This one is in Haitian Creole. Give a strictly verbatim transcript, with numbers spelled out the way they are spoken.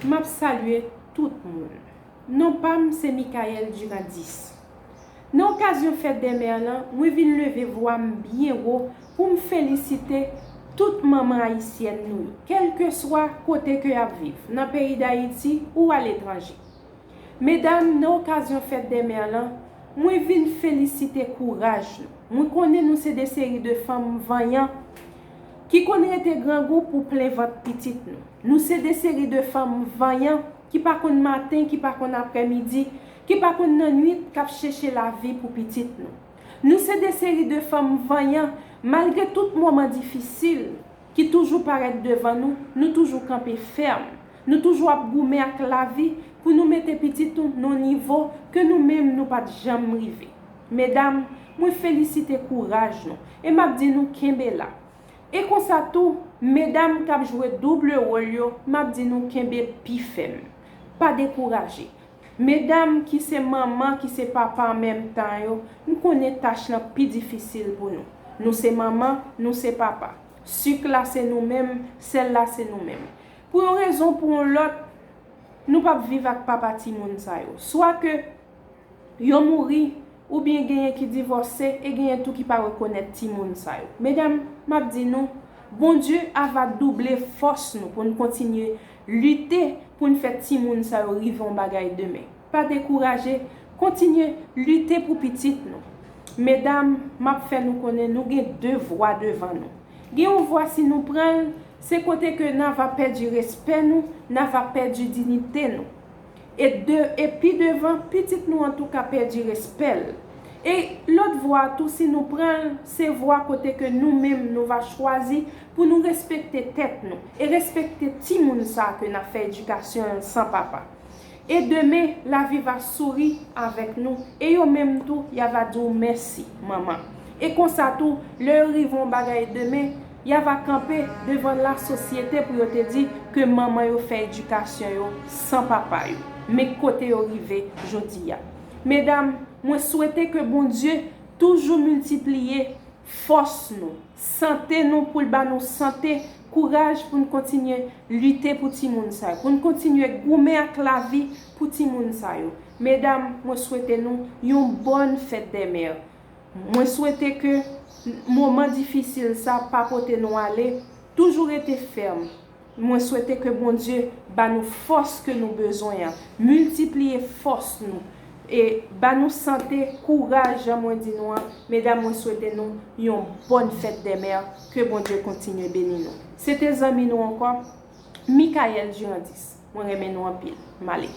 M ap salye tout moun. Non pa m se Michaëlle Durandis. Nan okazyon fèt dè mè lan, mwen vin leve vwa m byen wo pou m felisite tout manman ayisyèn nou yo, kèlkeswa kote ke y ap viv, nan peyi Dayiti ou aletranje. Medam, nan okazyon fèt dè mè lan, mwen vin felisite kouraj nou. Mwen konnen nou se de seri de fanm vanyan ki konn rete grangou pou plen vant pitit nou. Nou se de seri de fanm vanyan ki pa konn maten, ki pa konn aprèmidi, ki pa konn nan nwit, k ap chèche lavi pou pitit nou. Nou se de seri de fanm vanyan, malgre tout moman difisil ki toujou parèt devan nou, nou toujou kanpe fèm. Nou toujou ap goumen ak lavi pou nou mete pitit nou nan nivo ke nou menm nou pa t janm rive. Medam, mwen felisite kouraj nou e m ap di nou kenbe la. E konsa tou, medam k ap jwe double wòl yo, m ap di nou kenbe pi fèm. Pa dekouraje. Medam ki se manman, ki se papa an menm tan yo, m konnen tach lan pi difisil pou nou. Nou se manman, nou se papa. Sik la se nou menm, sèl la se nou menm. Pou yon rezon, pou yon lòt, nou p ap viv ak papa timoun sa yo. Swa ke yo mouri, oubyen genyen ki divòse, e genyen tou ki pa rekonèt timoun sa yo. Medam, m ap di nou, Bondye ava double fòs nou pou n kontinye lite pou n fè timoun sa yo rive yon bagay demen. Pa dekouraje, kontinye lite pou pitit nou. Medam, m ap fè nou konnen nou gen devwa devan nou. Gen yon vwa, si nou pran l, se kote ke n ava pèdi respè nou, n ava pèdi diyite nou. E de, e pi devan, pitit nou antouka pèdi respè l. E lòt vwa a tou, si nou pran l, se vwa kote ke nou menm nou va chwazi pou nou respekte tèt nou e respekte timoun sa a ke n ap fè edikasyon an san papa. E demen, lavi va souri avèk nou, e yo menm tou, y ava di w mèsi, manman. E konsa tou, lè yo rive yon bagay demen, y ava kanpe devan lasosyete pou yo te di ke manman yo fè edikasyon yo san papa yo. Men kote yo rive jodi a. Medam, mwen swete ke Bondye toujou miltipliye fòs nou, sante nou, pou l ba nou sante, kouraj pou n kontinye lite pou timoun sa yo, pou n kontinye goumen ak lavi pou timoun sa yo. Medam, mwen swete nou yon bòn fèt dè mè. Mwen swete ke moman difisil sa pa pote nou ale. Toujou rete fèm. Mwen swete ke Bondye ba nou fòs ke nou bezwen an, miltipliye fòs nou, e ba nou sante, kouraj, jan mwen di nou an. Medam, mwen swete nou yon bòn fèt dè mè, ke Bondye kontinye beni nou. Se te zanmi nou ankò, Michaëlle Durandis. Mwen renmen nou anpil. M ale.